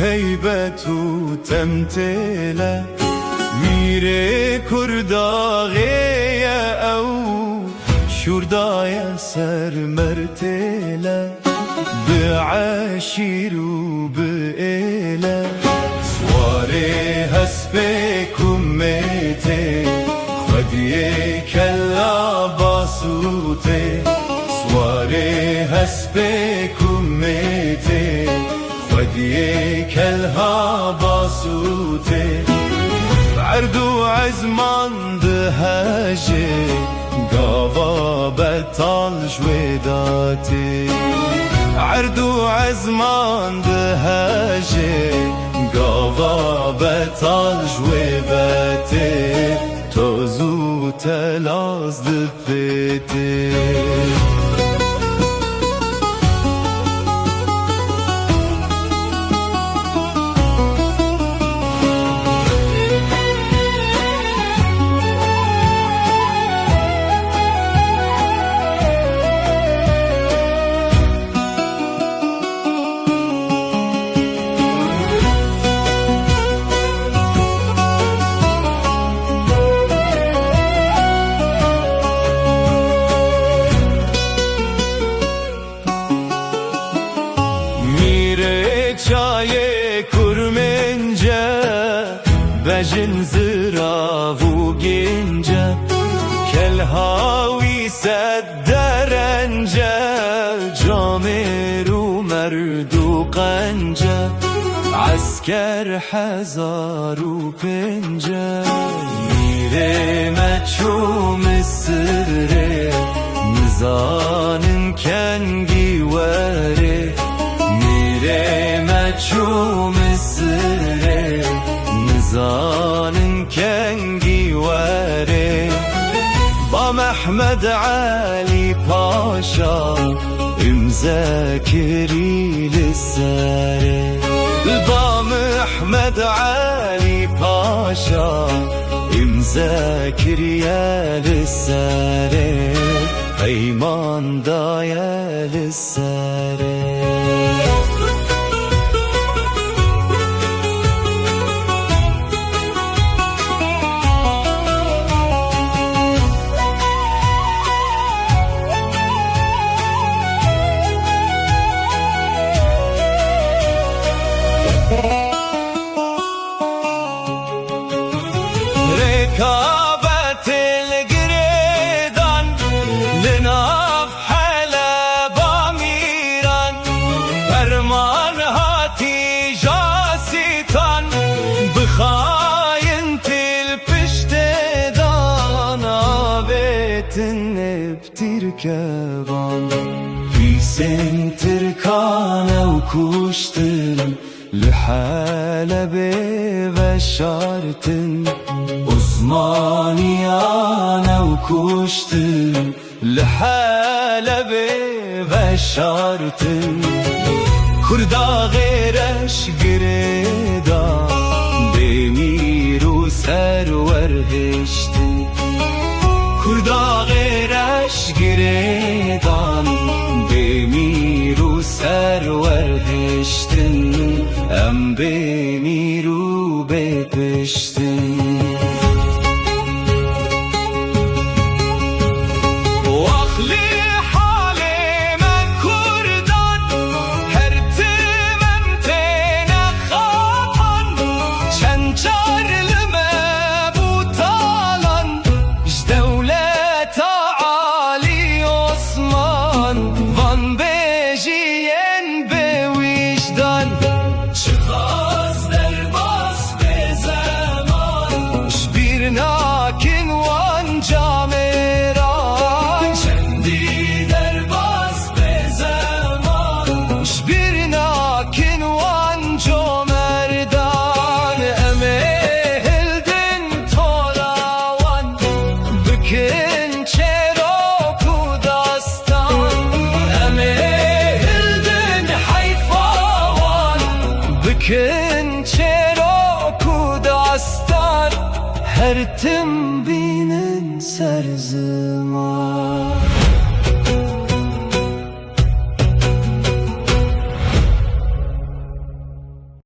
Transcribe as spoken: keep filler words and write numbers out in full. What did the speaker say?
Heybet û temtêle, mîrê Kurdaxê ye ew, şûr daye ser mertêle, bi eşîr û bi êle. Warê hespê kumêtê, xwediyê kela basûtê. Warê hespê kumêtê, xwediyê kelha basûtê. Erd û ezman dihejê, gava betal ji wê datê. Erd û ezman dihejê, gava betal ji wê vetê. Toz û telaz dipêtê. Mîrê çayê kurmênce, bejin zirav û gênce, kelha wî sed derence, camêr û merd û qence, esker hezar û pênce. Mîrê me çû Misirê, nizanin kengî werê. Mîrê me çû Misirê, nizanin kengî werê. Ba Mehmed Elî Paşa îmze kirî li serê. Ba Mehmed Elî Paşa îmze kiriye li serê, peyman daye li serê. Rêkabetê li girêdan, li nav Heleba mîran, ferman hatî jasîtan, bi xayintî li piştê dan, avêtin ê bi tirkevan. Pîsên tirkan ew kuştin, li Helebê veşartin, Osmaniyan ew kuştin, li Helebê veşartin. Kurda xêreş girêdan, bê mîr û serwer hiştin. Kurda xêreş girêdan, bê mîr û serwer hiştin, em bê mîr û bê piştin. Wax li halê me Kurdan, her tim em têne xapan, çend car li me bû talan, ji dewleta Alî Osman, van bêjiyên bê wijdan. Çiqas derbas bê zeman, ji bîr nakin wan camêran. Çendî derbas bê zeman, ji bîr nakin wan comerdan. Em ê hildin tora wan, bikin çêrok û dastan. Em ê hildin heyfa wan, bikin çêrok û dastan. Her tim bînin ser ziman.